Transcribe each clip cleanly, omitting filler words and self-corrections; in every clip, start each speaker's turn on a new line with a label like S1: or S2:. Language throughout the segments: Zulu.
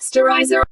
S1: Posterizer.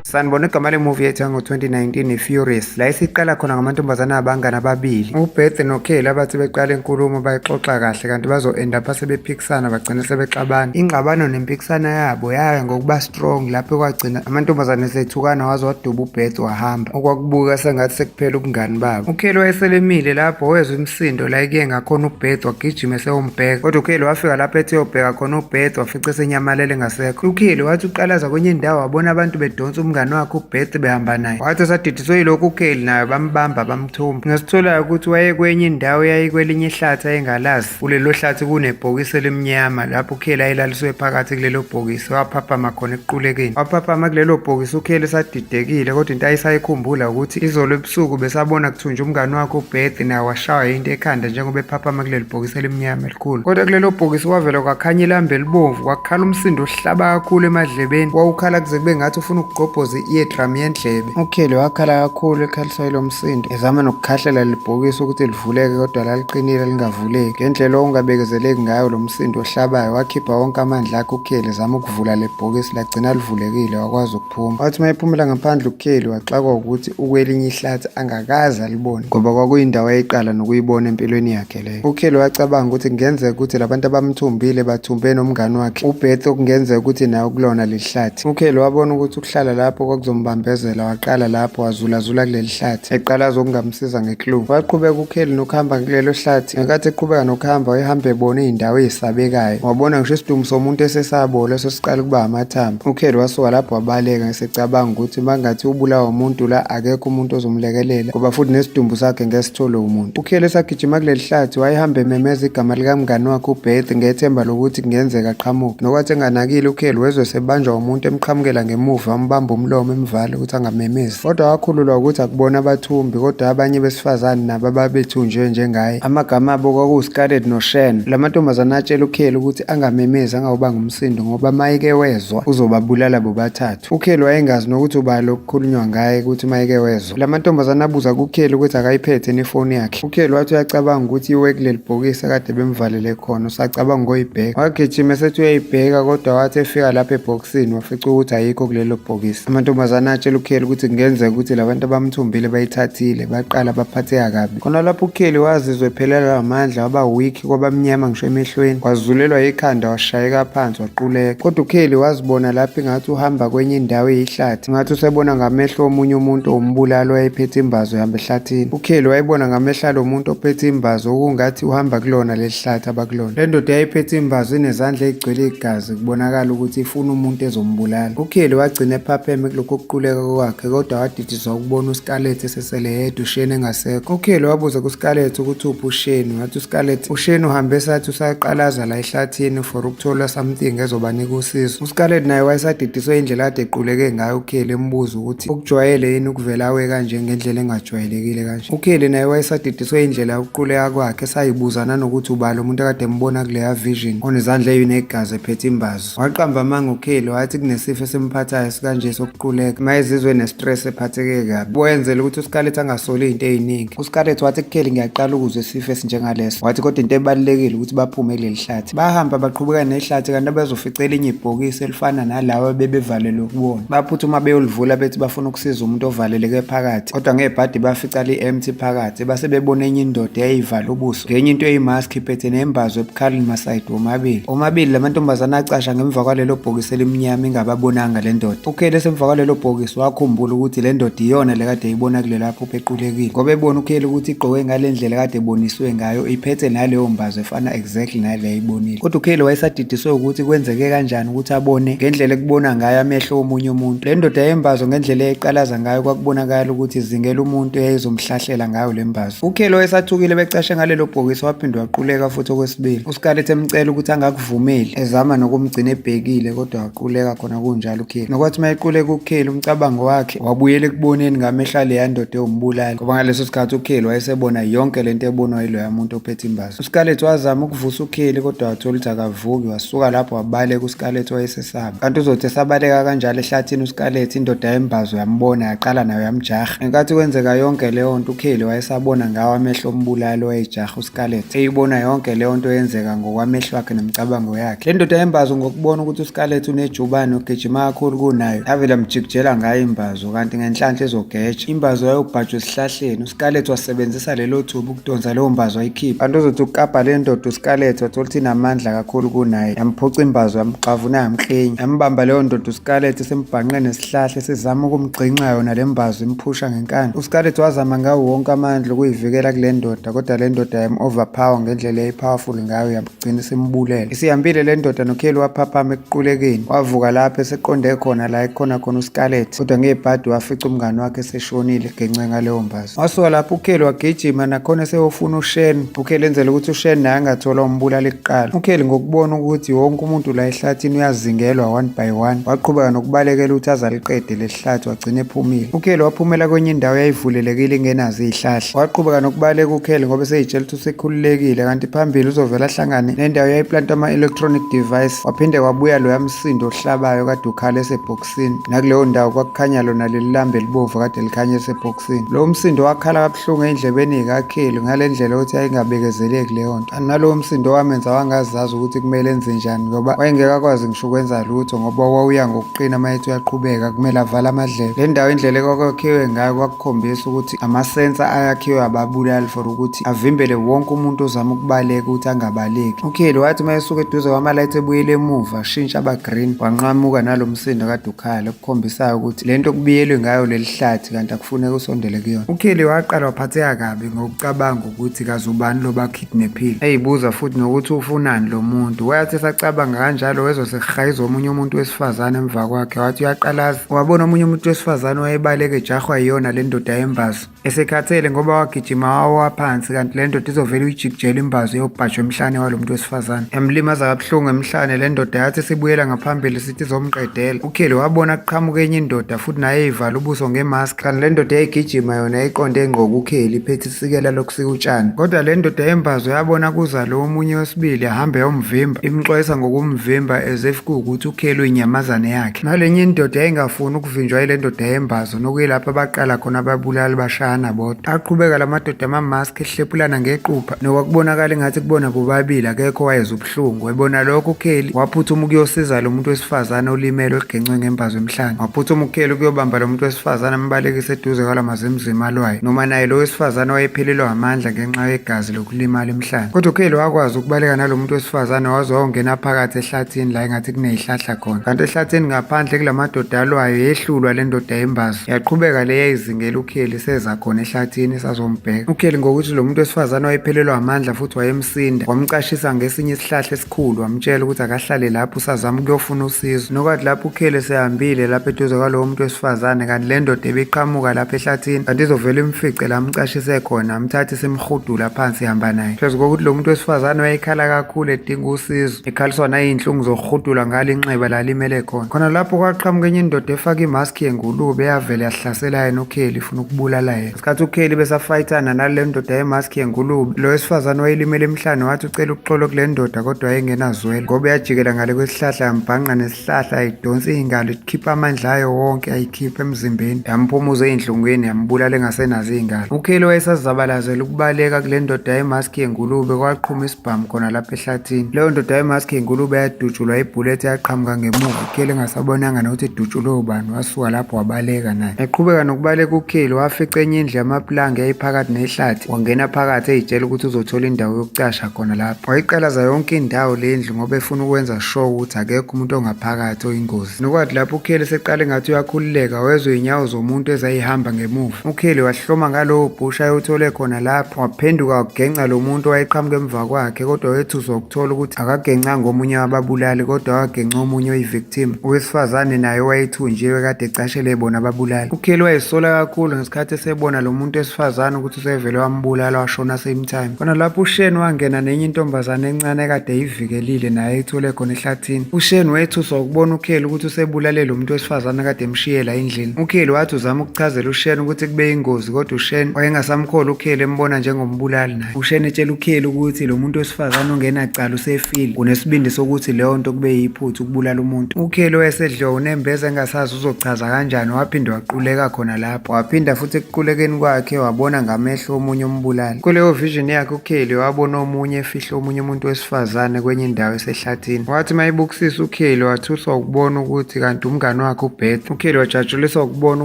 S2: Sanibona, igama lemuvi yethu yango-2019 i-Furious. La isiqala khona ngamantombazane abangani ababili, uBeth noKelly, abathi beqala inkulumo bayixoxa kahle kanti bazo-end up sebephikisana, bagcina sebexabana. Ingxabano nempikisano yabo yaya ngokuba strong lapho kwagcina amantombazane esethukana, waze waduba uBeth wahamba, okwakubuka sengathi sekuphela ubungani babo. UKelly wayeselemile lapho wezwa imisindo la ekuye ngakhona uBeth, wagijima eseyombheka, kodwa uKelly wafika lapho ethi uyobheka khona uBeth, wafica esenyamalele engasekho. UKelly wathi uqalaza kwenye indawo wabona abantu bedonsa umngani wakhe uBeth behamba naye, wathi esadidiswe yilokhu uKelly nayo bambamba bamthumba. Ngesitholayo ukuthi wayekwenye indawo eyayikwelinye ihlathi ayengalazi. Kulelo hlathi kunebhokisi elimnyama lapho uKelly ayelaliswe phakathi kulelo bhokisi, waphaphama khona ekuqulekeni. Waphaphama kulelo bhokisi uKelly esadidekile, kodwa into ayisayikhumbula ukuthi izolo ebusuku besabona kuthunjwa umngani wakhe uBeth, naye washawa into ekhanda njengoba ephaphama kuleli bhokisi elimnyama elikhulu. Kodwa kulelo bhokisi kwavela kwakhanya ilambu elibomvu, kwakhala umsindo ohlaba kakhulu emadlebeni, wawukhala kuze kube ngathi ufuna ukugqobhoza i-eardrum yendlebe. UKelly wakhala kakhulu ekhaliswa yilo msindo, ezama nokukhahlela leli bhokisi ukuthi livuleke, kodwa laliqinile lingavuleki. Ngendlela okungabekezeleki ngayo lo msindo ohlabayo, wakhipha wonke amandla akhe uKelly ezama ukuvula le bhokisi, lagcina livulekile, wakwazi ukuphuma. Wathi uma ephumela ngaphandle uKelly waxakwa ukuthi ukwelinye ihlathi angakaze alibone, ngoba kwakuyindawo ayeqala nokuyibona empilweni yakhe leyo. UKelly wacabanga ukuthi kungenzeka ukuthi labantu abamthumbile bathumbe nomngani wakhe uBeth, okungenzeka ukuthi naye ukulona leli hlathi. UKelly wabona ukuthi ukuhlala lapho kwakuzombambezela, waqala lapho wazulazula kuleli hlathi eqalaza okungamsiza nge-clue. Waqhubeka uKelly nokuhamba kulelo hlathi. Ngenkathi eqhubeka nokuhamba wayehamba ebona iy'ndawo ey'sabekayo, wabona ngisho isidumbu somuntu esesabola esesiqala ukuba amathambo. UKelly wasuka lapho wabaleka esecabanga ukuthi makungathi ubulawa umuntu la akekho umuntu ozomlekelela, ngoba futhi nesidumbu sakhe ngeke sitholwe umuntu. UKelly esagijima kuleli hlathi wayehamba ememeza igama likamngani wakhe uBeth ngethemba lokuthi kungenzeka aqhamuke. Nokwathi enganakile uKelly wezwe sebanjwa umuntu emqhamukela ngemuva, wambamba umlomo emvala ukuthi angamemezi. Kodwa wakhululwa ukuthi akubona abathumbi kodwa abanye besifazane nabo ababethunjwe njengaye. Amagama abo kwakuwuScarlett noShan. La mantombazane atshela uKelly ukuthi angamemezi, angawubanga umsindo, ngoba mayeke wezwa uzobabulala bobathathu. UKelly wayengazi nokuthi ubani lokukhulunywa ngaye ukuthi mayeke wezwa. La mantombazane abuza kuKelly ukuthi akayiphethe nefoni yakhe. UKelly wathi uyacabanga ukuthi iwe kuleli bhokisi akade bemvalele khona, usacabanga ngoyibheka. Wagijima esethi uyayibheka, kodwa wathi efika lapha ebhokisini wafica ukuthi ayikho kulelo bhokisi. Amantombazane atshela uKelly ukuthi kungenzeka ukuthi labantu abamthumbile bayithathile, baqala baphatheka kabi. Khona lapho uKelly wazizwa ephelelwa amandla, waba weak, kwabamnyama ngisho emehlweni, wazulelwa ikhanda, washayeka phansi waquleka. Kodwa uKelly wazibona lapho ingathi uhamba kwenye indawo eyihlathi, ngathi usebona ngamehlo omunye umuntu owumbulali owayephethe imbazo ehamba ehlathini. UKelly wayebona ngamehlo alo muntu ophethe imbazo okungathi uhamba kulona leli hlathi abakulona. Le ndoda yayiphethe imbazo inezandla ey'gcwele igazi, kubonakala ukuthi ifuna umuntu ezombulala. UKelly wagcina ephapheme kulokhu kuquleka kwakhe, kodwa wadidiswa ukubona uScarlett esesele yedwa, uShane engasekho. UKelly wabuza kuScarlett ukuthi uphi uShane, wathi uScarlett uShane uhambe esathi usaqalaza la ehlathini for ukuthola something ezobanika usizo. UScarlett naye wayesadidiswe indlela kade equleke ngayo uKelly, embuza ukuthi ukujwayele yini ukuvela awe kanje ngendlela engajwayelekile kanje. UKelly naye wayesadidiswe indlela yokuquleka kwakhe, esayibuza nanokuthi ubani lo muntu akade embona kuleya vision onezandla ey'negazi ephethe imbazo. Waqamba amanga uKelly wathi kunesifo esimphathayo esikanje sokuquleka uma ezizwe ne-stress, ephatheke kabi. Wenzela ukuthi uScarlett angasoli iy'nto ey'ningi. UScarlett wathi kuKelly, "Ngiyaqala ukuzwa isifo esinjengaleso." Wathi kodwa into ebalulekile ukuthi baphume kuleli hlathi. Bahamba baqhubeka nehlathi kanti abazofica elinye ibhokisi elifana nalawa bebevalelwe kuwona. Baphuthuma beyolivula bethi bafuna ukusiza umuntu ovaleleke phakathi, kodwa ngebhadi bafica li-empty phakathi. Base bebona enye indoda eyayivala ubuso ngenye into eyimask, iphethe nembazo ebukhali masayidi womabili. Omabili la mantombazane acasha ngemva kwalelo bhokisi elimnyama ingababonanga le ndoda. UKelly esemva kwalelo bhokisi wakhumbula ukuthi le ndoda iyona le kade eyibona kulela phupho equlekile, ngoba ebona uKelly ukuthi igqoke ngale ndlela kade eboniswe ngayo, iphethe naleyo mbazo efana exactly nale ayibonile. Kodwa uKelly wayesadidiswe ukuthi kwenzeke kanjani ukuthi abone ngendlela ekubona ngayo amehlo omunye umuntu. Le ndoda yembazo ngendlela eyayiqalaza ngayo kwakubonakala ukuthi izingela umuntu eyayizomhlahlela ngayo le mbazo. UKelly wayesathukile becashe ngalelo bhokisi, waphinde waquleka futhi okwesibili. UScarlett emcela ukuthi angakuvumeli, ezama nokumgcina ebhekile, kodwa waquleka khona kunjalo uKelly. Nokwathi uma equleka Ngokubaleka uKelly umcabango wakhe wabuyela ekuboneni ngamehlo aleya ndoda ewumbulali, ngoba ngaleso sikhathi uKelly wayesebona yonke lento ebonwa yiloya muntu ophethe imbazo. UScarlett wazama ukuvusa uKelly kodwa wathola ukuthi akavuki, wasuka lapho wabaleka. UScarlett wayesesaba. Kanti uzothi esabaleka kanjalo ehlathini uScarlett, indoda yembazo yambona yaqala nayo yamjaha. Ngenkathi kwenzeka yonke leyo nto uKelly wayesabona ngawo amehlo ombulali owayejaha uScarlett, eyibona yonke leyo nto yenzeka ngokwamehlo akhe nemicabango yakhe. Le ndoda yembazo ngokubona ukuthi uScarlett unejubane ugijima kakhulu kunayo, yavele yamjikijela ngayo imbazo kanti ngenhlanhla ezogeja. Imbazo yayobhajwa esihlahleni, uScarlett wasebenzisa lelo thuba ukudonsa leyo mbazo ayikhiphe. Kanti uzothi ukukabha le ndoda uScarlett wathola ukuthi inamandla kakhulu kunaye, yamphuca imbazo yamxavuna yamklinya. Yambamba leyo ndoda uScarlett sembhanqe nesihlahla esizama ukumgqinqa yona le mbazo imphusha ngenkani. UScarlett wazama ngawo wonke amandla ukuyivikela kule ndoda kodwa le ndoda yam-overpower ngendlela eyayi-powerful ngayo yagcina isimbulele. Isihambile le ndoda noKelly waphaphama ekuqulekeni. Wavuka lapho eseqonde khona la ekukhona khona uScarlett kodwa ngebhadi wafica umngani wakhe eseshonile egence ngaleyo mbazo. Wasuka lapho uKelly wagijima nakhona eseyofuna uShen. UKelly enzela ukuthi uShen naye angatholwa umbulali kuqala. UKelly ngokubona ukuthi wonke umuntu la ehlathini uyazingelwa one by one, waqhubeka nokubalekela ukuthi aze aliqede leli hlathi wagcina ephumile. UKelly waphumela kwenye indawo eyayivulelekile ingenazo izihlahla. Waqhubeka nokubaleka uKelly ngoba eseyitshela ukuthi usekhululekile kanti phambili uzovela ahlangane nendawo eyayiplanta ama-electronic device. Waphinde wabuya loya msindo ohlabayo kade ukhala esebhokisini. Nakuleyo ndawo kwakukhanya lona leli lambu elibomvu kade likhanya esebhokisini. Lowo msindo wakhala kabuhlungu ey'ndlebeni zikaKelly ngale ndlela yokuthi yayingabekezeleki leyo nto. Nalowo msindo wamenza wangazazi ukuthi kumele enze njani ngoba wayengeke akwazi ngisho ukwenza lutho ngoba wawuya ngokuqina uma ethi uyaqhubeka kumele avale amadlebe. Le ndawo indlela ekwakwakhiwe ngayo kwakukhombisa ukuthi amasensa ayakhiwe ababulali for ukuthi avimbele wonke umuntu ozama ukubaleka ukuthi angabaleki. UKelly wathi uma esuka eduze kwamalayithi ebuyele emuva ashintsha aba green wanqamuka nalo msindo kade ukhala okukhombisayo ukuthi le nto kubiyelwe ngayo leli hlathi kanti akufuneka usondele kuyona. UKelly waqala waphatheka kabi ngokucabanga ukuthi kaze ubani lo bakidnaphile, eyibuza futhi nokuthi ufunani lo muntu. Wathi esacabanga kanjalo wezwa sekuhayiza omunye umuntu wesifazane emva kwakhe, wathi uyaqalaza wabona omunye umuntu wesifazane wayebaleka ejahwa yiyona le ndoda yembazo. Esekhathele ngoba wagijima wawa phansi kanti le ndoda izovele uyijikijele imbazo eyobhajwa emhlane walo muntu wesifazane. Yamlimaza kabuhlungu emhlane le ndoda yathi sibuyela ngaphambili sithi izomqedela. UKelly wabona kuqhamuka enye indoda futhi naye eyivala ubuso ngemask. Kanti le ndoda yayigijima yona yayiqonde ngqo kuKelly iphethe isikela lokusika utshani. Kodwa le ndoda yembazo yabona kuza lo omunye wesibili yahamba yomvimba, imxwayisa ngokumvimba as if kuwukuthi uKelly uyinyamazane yakhe. Nalenye indoda yayingafuni ukuvinjwa yile ndoda yembazo nokuyilapho abaqala khona ababulali bashayana bodwa. Aqhubeka la madoda amamask ehlephulana ngequpha nokwakubonakala engathi kubona bobabili akekho owayezwa ubuhlungu. Ebona lokho uKelly waphuthuma ukuyosiza lo muntu wesifazane olimele ogencwe ngembazo emhlane. Waphuthuma uKelly ukuyobamba lo muntu wesifazane ambalekise eduze kwala mazimzimu alwayo. Noma naye lo wesifazane wayephelelwa amandla ngenxa yegazi lokulimala emhlane. Kodwa uKelly wakwazi ukubaleka nalo muntu wesifazane waze wayongena phakathi ehlathini la engathi kunezihlahla khona. Kanti ehlathini ngaphandle kulamadoda alwayo yehlulwa le ndoda yembazo. Yaqhubeka le yayizingela uKelly seza khona ehlathini sazombheka. UKelly ngokuthi lo muntu wesifazane wayephelelwa amandla futhi wayemsinda, wamcashisa ngesinye isihlahla esikhulu wamtshela ukuthi akahlale lapho usazama ukuyofuna usizo. Nokwathi lapho uKelly esehambile lapho eduze kwalowo muntu wesifazane kanti le ndoda ebiqhamuka lapha ehlathini kanti izovele imfice la amcashise khona amthathe simhudula phansi ihamba naye. Phezu kokuthi lo muntu wesifazane wayekhala kakhulu edinga usizo, ekhaliswa nayinhlungu zokuhudulwa ngalo inxeba lalimele khona. Khona lapho kwaqhamuka enye indoda efake imaski yengulube eyavele yahlasela yena uKelly ifuna ukubulala yena. Ngesikhathi uKelly besafayithana nale ndoda yemaski yengulube, lo wesifazane wayelimele emhlane wathi ucela uxolo kule ndoda kodwa wayengenazwelo ngoba yajikela ngale kwesihlahla yambhanqa nesihlahla yayidonsa iy'ngalo ikhipha amandla ayo wonke ayikhipha emzimbeni yamphumuza ey'nhlungwini yambulala engasenazo iy'ngalo. UKelly wayesazabalazela ukubaleka kule ndoda yemaski yengulube kwaqhuma isibhamu khona lapha ehlathini. Leyo ndoda yemaski yengulube yadutshulwa ibhulethi yaqhamuka ngemuva uKelly engasabonanga nokuthi idutshulwe ubani wasuka lapho wabaleka naye. Eqhubeka nokubaleka uKelly wafica enye indlu yamapulangi eyayiphakathi nehlathi wangena phakathi eyitshela ukuthi uzothola indawo yokucasha khona lapho. Wayiqalaza yonke indawo le ndlu ngoba efuna ukwenza sure ukuthi akekho umuntu ongaphakathi oyingozi. Nokwathi lapho uKelly seqale ngathi uyakhululeka wezwa iy'nyawo zomuntu ezayihamba ngemuva. UKelly wahloma ngalowo bhusha ayewuthole khona lapho waphenduka wagenca lo muntu owayeqhamuka emva kwakhe kodwa wethuswa ukuthola ukuthi akagencanga omunye wababulali kodwa wagenca omunye oyi-victim owesifazane naye owayethunjiwe kade ecashele bona ababulali. UKelly wayesola kakhulu ngesikhathi esebona wabona lo muntu wesifazane ukuthi usevele wambulala washona same time. Khona lapho uShane wangena nenye intombazane encane ekade eyivikelile naye eyithole khona ehlathini. UShane wethuswa ukubona uKelly ukuthi usebulale lo muntu wesifazane akade emshiye la endlini. UKelly wathi uzama ukuchazela uShane ukuthi kube ingozi kodwa uShane wayengasamkholi uKelly embona njengombulali naye. UShane etshela uKelly ukuthi lo muntu wesifazane ongenacala usefile, unesibindi sokuthi leyo nto kube yiphutha ukubulala umuntu. UKelly wayesedliwa unembeza engasazi uzochaza kanjani waphinde waquleka khona lapho. Waphinda futhi ekuqulekeni kwakhe wabona ngamehlo omunye umbulali. Kuleyo vision yakhe uKelly wabona omunye efihle omunye umuntu wesifazane kwenye indawo esehlathini. Wathi mayibukisisa uKelly wathuswa ukubona ukuthi kanti umngani wakhe uBeth. UKelly wajatshuliswa ukubona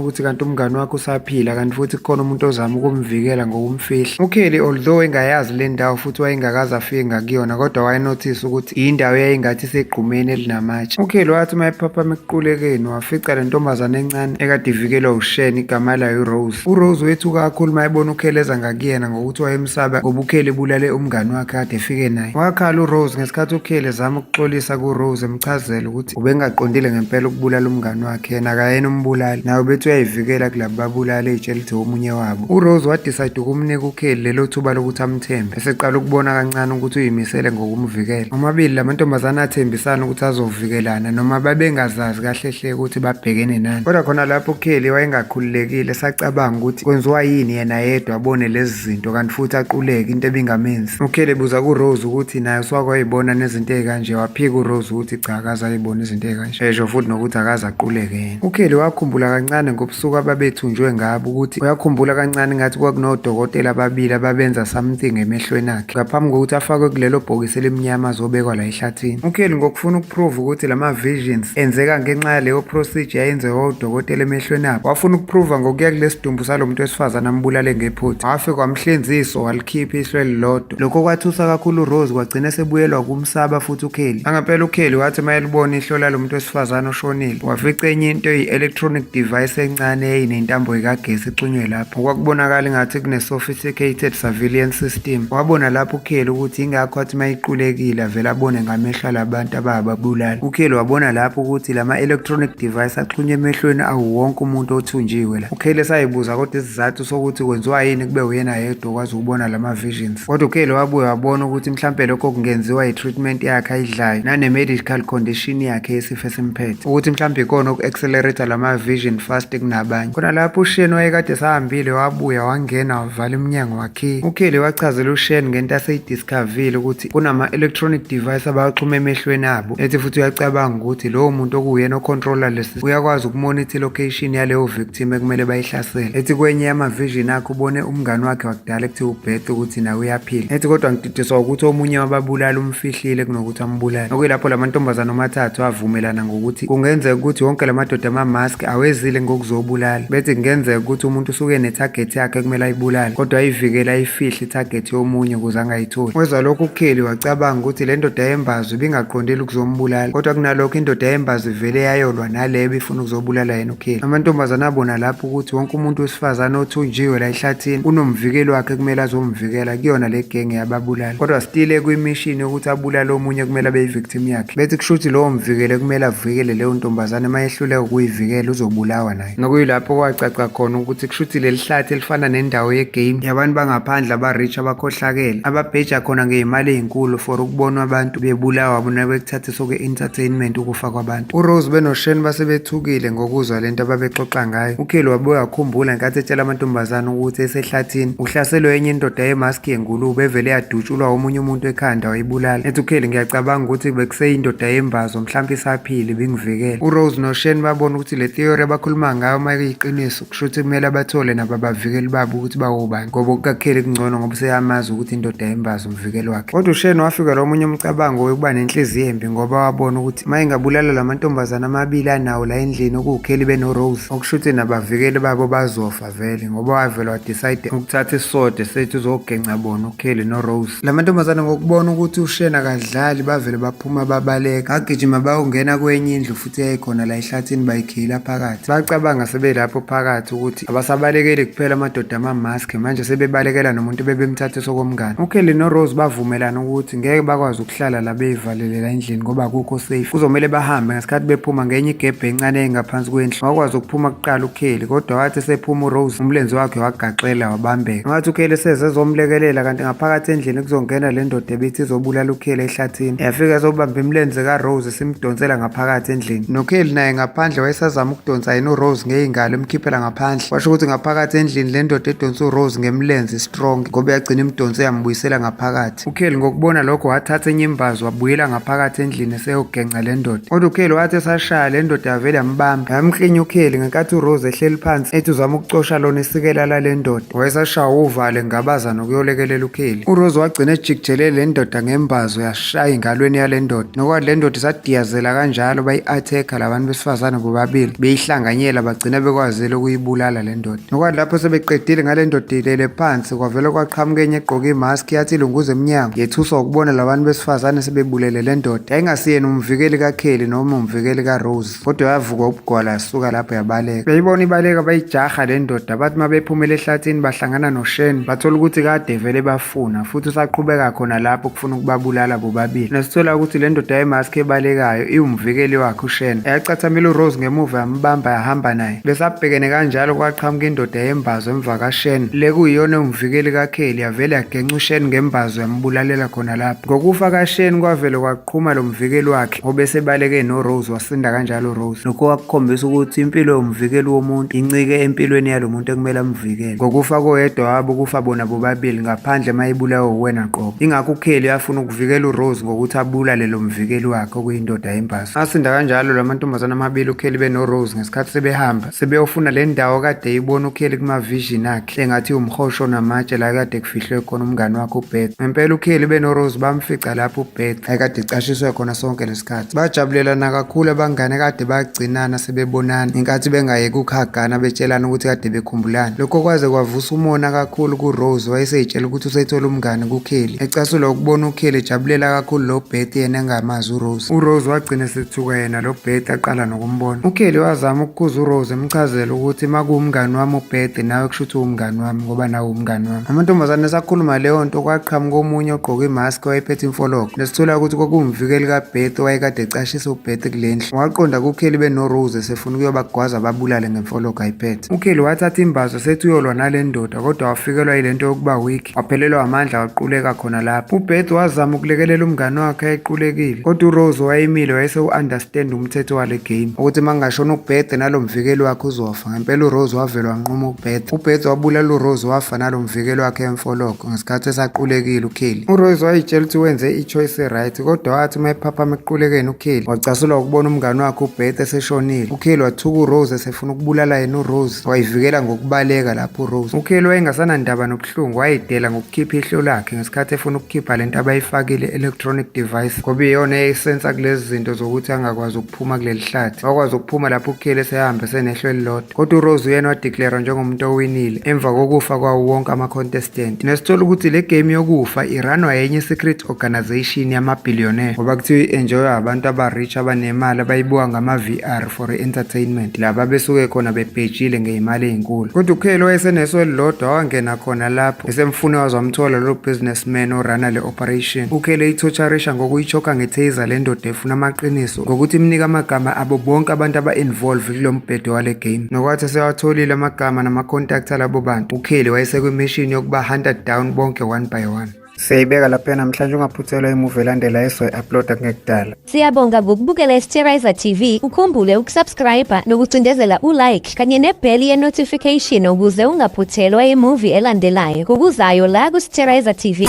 S2: ukuthi kanti umngani wakhe usaphila kanti futhi kukhona umuntu ozama ukumvikela ngokumfihla. UKelly although engayazi le ndawo futhi wayengakaze afike ngakuyona kodwa wayenothisa ukuthi indawo eyayingathi isegqumeni elinamatshe. UKelly wathi uma ephaphama ekuqulekeni wafica le ntombazane encane ekade ivikelwa uShane igama layo uRose. URose wethuka kakhulu uma ebona uKelly eza ngakuyena ngokuthi wayemsaba ngoba uKelly ebulale umngani wakhe kade efike naye. Wakhala uRose ngesikhathi uKelly ezama ukuxolisa kuRose emchazela ukuthi ubengaqondile ngempela ukubulala umngani wakhe yena akayena umbulali naye ubethi uyayivikela kulabo babulali ey'tshela ukuthi omunye wabo. URose wadicide ukumnika uKelly lelo thuba lokuthi amthembe eseqala ukubona kancane ukuthi uyimisele ngokumvikela. Omabili la mantombazane athembisana ukuthi azovikelana noma babengazazi kahle hle ukuthi babhekene nani. Kodwa khona lapho uKelly wayengakhululekile esacabanga ukuthi kwenziwa yini yena yedwa abone lezi zinto kanti futhi aquleke into ebingamenzi. UKelly ebuza kuRose ukuthi naye usewake wayibona nezinto ezikanje waphika uRose ukuthi cha akaze ayibona izinto ezikanje. Esho futhi nokuthi akaze aquleke yena. UKelly wakhumbula kancane ngobusuku ababethunjwe ngabo ukuthi uyakhumbula kancane ngathi kwakunodokotela ababili ababenza something emehlweni akhe ngaphambi kokuthi afakwe kulelo bhokisi elimnyama azobekwa la ehlathini. UKelly ngokufuna ukuprove ukuthi lama visions enzeka ngenxa yaleyo procedure yayenziwa odokotela emehlweni abo, wafuna ukuprova ngokuya kulesi sidumbu salo muntu wesifazane ambulale ngephutha. Wafika wamhlinza iso walikhipha iso elilodwa. Lokho kwathusa kakhulu uRose kwagcina sebuyelwa kumsaba futhi uKelly. Angempela uKelly wathi uma elibona ihlo lalo muntu wesifazane oshonile, wafica enye into eyi-electronic device encane eyayinentambo ikagesi ixhunywe lapho. Okwakubonakala ingathi kune-sophisticated surveillance system. Wabona lapho uKelly ukuthi ingakho athi uma equlekile avele abone ngamehlo alabantu abababulali. UKelly wabona lapho ukuthi lama-electronic device axhunywe emehlweni awo wonke umuntu othunjiwe la. UKelly esayibuza kodwa isizathu sokuthi kwenziwa yini kube uyena yedwa okwazi ukubona lama-visions. Kodwa uKelly wabuye wabona ukuthi mhlampe lokho kungenziwa i-treatment yakhe ayidlayo nane-medical condition yakhe yesifo esimphethe. Ukuthi mhlampe ikona oku-accelerate lama-vision fast kunabanye. Khona lapho uShane wayekade esahambile wabuya wangena wavala iminyango wakhiya. UKelly wachazela uShane ngento aseyidiscovile ukuthi kunama-electronic device abawaxhuma emehlweni abo. Ethi futhi uyacabanga ukuthi lowo muntu okuwuyena ocontrola lesi uyakwazi ukumonitha i-location yaleyo victim ekumele bayihlasele. Ethi kwenye yama-vision akhe ubone umngani wakhe wakudala ekuthiwa uBeth ukuthi naye uyaphila. Ethi kodwa ngididiswa ukuthi omunye wababulali umfihlile kunokuthi ambulale. Okuyilapho la mantombazane omathathu avumelana ngokuthi kungenzeka ukuthi wonke la madoda ama-mask awezile ngokuzobulala. Bethi kungenzeka ukuthi umuntu usuke ne-target yakhe ekumele ayibulale kodwa ayivikele ayifihle i-target yomunye ukuze angayitholi. Wezwa lokhu uKelly wacabanga ukuthi le ndoda yembazo ibingaqondile ukuzombulala kodwa kunalokho indoda yembazo ivele yayolwa nale ebifuna ukuzobulala yena uKelly. Amantombazane abona lapho ukuthi wonke umuntu wesifazane othunjiwe la ehlathini unomvikeli wakhe kumele azomvikela kuyona le genge yababulali. Kodwa still ekwimishini yokuthi abulale omunye kumele abe yi-victim yakhe. Bethi kusho ukuthi lowo mvikele kumele avikele leyo ntombazane uma ehluleka ukuyivikela uzobulawa naye. Nokuyilapho kwacaca khona ukuthi kusho ukuthi leli hlathi elifana nendawo yegame yabantu bangaphandle aba-rich abakhohlakele ababheja khona ngey'mali ey'nkulu for ukubonwa abantu bebulawa bona bekuthathe soke-entertainment ukufa kwabantu. URose benoShane base bethukile ngokuzwa lento ababexoxa ngayo. UKelly wabuye wakhumbula ngenkathi etshela amantombazane ukuthi esehlathini uhlaselwe enye indoda yemaski yengulube evele yadutshulwa omunye umuntu ekhanda wayibulala. Ethi uKelly ngiyacabanga ukuthi bekuseyindoda yembazo mhlawumpe isaphila ibingivikela. URose noShane babona ukuthi le theory abakhuluma ngayo uma kuyiqiniso kusho ukuthi kumele bathole nabo abavikeli babo ukuthi bawobani ngoba okukaKelly kungcono ngoba useyamazi ukuthi indoda yembazo umvikeli wakhe. Kodwa uShane wafikelwa omunye umcabango wokuba nenhliziyo embi ngoba wabona ukuthi uma engabulala la mantombazane amabili anawo la endlini okuwuKelly benoRose okusho ukuthi nabavikeli babo bazofa vele ngoba wavele wadecide ukuthatha isisode sethi uzogenca bona uKelly noRose. La mantombazane ngokubona ukuthi uShane akadlali bavele baphuma babaleka bagijima bayongena kwenye indlu futhi yayikhona la ehlathini bayikhiyela phakathi. Bacabanga sebelapho phakathi ukuthi abasabalekeli kuphela amadoda amamask manje sebebalekela nomuntu bebemthathe sokomngane. UKelly noRose bavumelana ukuthi ngeke bakwazi ukuhlala la beyivalele la endlini ngoba akukho safe. Kuzomele bahambe ngesikhathi bephuma ngenye igebhe encane eyayingaphansi kwendlu. Wakwazi ukuphuma kuqala uKelly kodwa wathi esephuma uRose uRose umlenze wakhe wagaxela wabambeka. Ngathi uKelly eseze ezomlekelela kanti ngaphakathi endlini kuzongena le ndoda ebithi izobulala uKelly ehlathini. Yafika ezobamba imilenze kaRose simdonsela ngaphakathi endlini. NoKelly naye ngaphandle wayesazama ukudonsa yena uRose ngey'ngalo emkhiphela ngaphandle. Kwasho ukuthi ngaphakathi endlini le ndoda edonsa uRose ngemlenze strong ngoba yagcina imdonse yambuyisela ngaphakathi. UKelly ngokubona lokho wathatha enye imbazo wabuyela ngaphakathi endlini eseyogenca le ndoda. Kodwa uKelly wathi esashaya le ndoda yavele yambamba yamklinya uKelly ngenkathi uRose ehleli phansi ethi uzama ukucosha lona isikela lale ndoda. Wayesashaya uvale ngabaza nokuyolekelela uKelly. URose wagcina ejikijele le ndoda ngembazo yashaya engalweni yale ndoda. Nokwathi le ndoda isadiyazela kanjalo bayi-attack-a labantu besifazane bobabili beyihlanganyela bagcina bekwazile ukuyibulala le ndoda. Nokwathi lapho sebeqedile ngale ndoda ilele phansi kwavele kwaqhamuka enye egqoke imask yathi ilunguza emnyango yethuswa ukubona labantu besifazane sebebulele le ndoda. Yayingasiyena umvikeli kaKelly noma umvikeli kaRose kodwa yavuka ubugwala yasuka lapho yabaleka. Beyibona ibaleka bayijaha le ndoda bathi uma bephumela ehlathini bahlangana noShane bathola ukuthi kade vele bafuna futhi usaqhubeka khona lapho kufuna ukubabulala bobabili. Nesithola ukuthi le ndoda yemask ebalekayo iwumvikeli wakhe uShane. Yacathamela uRose ngemuva yambamba yahamba naye. Besabhekene kanjalo kwaqhamuka indoda yembazo emva kaShane. Le kuyiyona ewumvikeli kaKelly yavele yagenca uShane ngembazo yambulalela khona lapho. Ngokufa kaShane kwavele kwaqhuma lo mvikeli wakhe obesebaleke noRose wasinda kanjalo uRose. Lokho kwakukhombisa ukuthi impilo yomvikeli womuntu incike empilweni yalo muntu ekumele amvikele. Ngokufa koyedwa wabo kufa bona bobabili ngaphandle uma ibulawa uwena qobo. Ingakho uKelly afuna ukuvikela uRose ngokuthi abulale lo mvikeli wakhe okuyindoda yembazo. Asinda kanjalo la mantombazane amabili uKelly benoRose ngesikhathi sebehamba sebeyofuna le ndawo kade eyibona uKelly kuma-vision akhe engathi umhosho onamatshe la kade kufihlwe khona umngani wakhe uBeth. Ngempela uKelly benoRose bamfica lapho uBeth ayekade ecashiswe khona sonke lesikhathi. Bajabulelana kakhulu abangane kade bagcinana sebebonana ngenkathi bengayeki ukuhagana betshelana ukuthi kade bekhumbulana. Lokho kwaze kwavusa umona kakhulu kuRose wayeseyitshela ukuthi usethole umngane kuKelly. Ecasulwa ukubona uKelly ejabulela kakhulu lo Beth yena engamazi uRose. URose wagcina esethuka yena lo Beth aqala nokumbona. UKelly wazama ukukhuza uRose emchazela ukuthi makuwumngani wami uBeth nawe kusho ukuthi uwumngani wami ngoba nawe uwumngani wami. Amantombazane esakhuluma leyo nto kwaqhamuka omunye ogqoke imask owayephethe imfologo. Nesithola ukuthi kwakuwumvikeli kaBeth owayekade ecashisa uBeth kule ndlu. Waqonda kuKelly benoRose esefuna ukuyobagwaza babulale ngemfologo ayiphethe. UKelly wathatha imbazo sethi uyolwa nale ndoda kodwa wafikelwa yile nto yokuba weak. Waphelelwa amandla waquleka khona lapho. UBeth wazama ukulekelela umngani wakhe ayequlekile kodwa uRose wayemile wayesewu-understand umthetho wale game ukuthi uma kungashona uBeth nalo mvikeli wakhe uzofa. Ngempela uRose wavele wanquma uBeth. UBeth wabulala uRose wafa nalo mvikeli wakhe emfologo ngesikhathi esaqulekile uKelly. URose wayitshela ukuthi wenze i-choice e-right kodwa wathi uma ephaphama ekuqulekeni uKelly wacasulwa ukubona umngani wakhe uBeth eseshonile. UKelly wathuka uRose esefuna ukubulala yena uRose wayivikela ngokubaleka lapho uRose. UKelly wayengasanandaba nobuhlungu wayidela ngokukhipha ihlo lakhe ngesikhathi efuna ukukhipha lento abayifakile electronic device ngoba iyona eyayisensa kulezi zinto zokuthi angakwazi ukuphuma kuleli hlathi. Wakwazi ukuphuma lapho uKelly esehamba esenehlo elilodwa. Kodwa uRose uyena wadeclare njengomuntu owinile emva kokufa kwawo wonke ama-contestant. Nesithola ukuthi le game yokufa iranwa yenye secret organization yama-billionaire ngoba kuthiwa i-enjoywa abantu aba-rich abanemali abayibuka ngama-VR for entertainment laba besuke khona bebhejile ngey'mali ey'nkulu. Kodwa uKelly wayeseneso elilodwa wangena khona lapho esemfune waze wamthola lo businessman orana le operation. UKelly eyithotsharisha ngokuyichoka nge-taser le ndoda efuna amaqiniso ngokuthi imnike amagama abo bonke abantu aba-involve kulo mbhedo wale game. Nokwathi esewatholile amagama nama-contact alabo bantu, uKelly wayesekwi-mission yokuba hunted down bonke one by one. Siyayibeka lapha namhlanje ungaphuthelwa imuvi elandelayo esoyi-uploada kungekudala.
S1: Siyabonga ngokubukela iSterizer TV. Ukhumbule ukusubscribe nokucindezela ulike kanye nebheli ye-notification ukuze ungaphuthelwa imuvi elandelayo ngokuzayo la kuSterizer TV.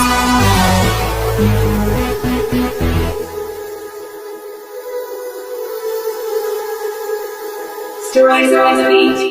S3: Sterilizer TV.